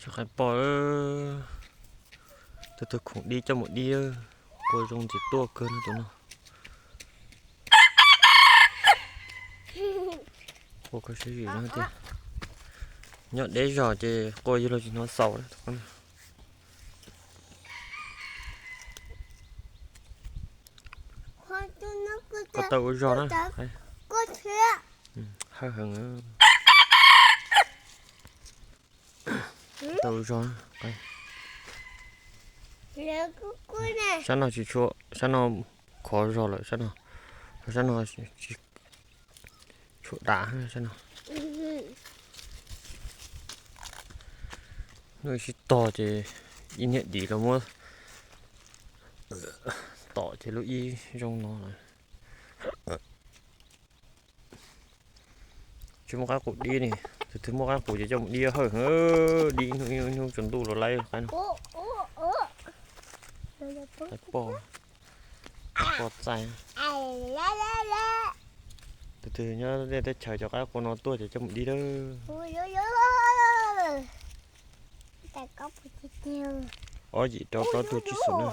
Tsis qaib poj, tus twg khoom dib coj mus dib, qua zoo ntxiv tuaj kawg no tus no. Qua kho siab zim no tiag. Nyob deb zog ces qua yug luag tsis hnov xaus. Ko taw ua zog na. Hawj heev. Taw ua zog. Sab no tsis tshua, sab no khov zog lawm, sab no, sab no tsis tshua dav sab no. Lub sib tog ces ib niag dim los muab tom ces lub ib zoo no lawm. Tsis muaj qaib qus dib ne, tus twg muaj qaib qus ces coj mus dib hawj heev, dib ib hnub ib hnub tsaus ntuj los laib qaib no. Qaib poj, qaib poj txaij. Tus twg nyob tej teb chaws cov qaib qua no tuaj ces coj mus dib lawm. Ob yim rau plaub tug tsib xus na.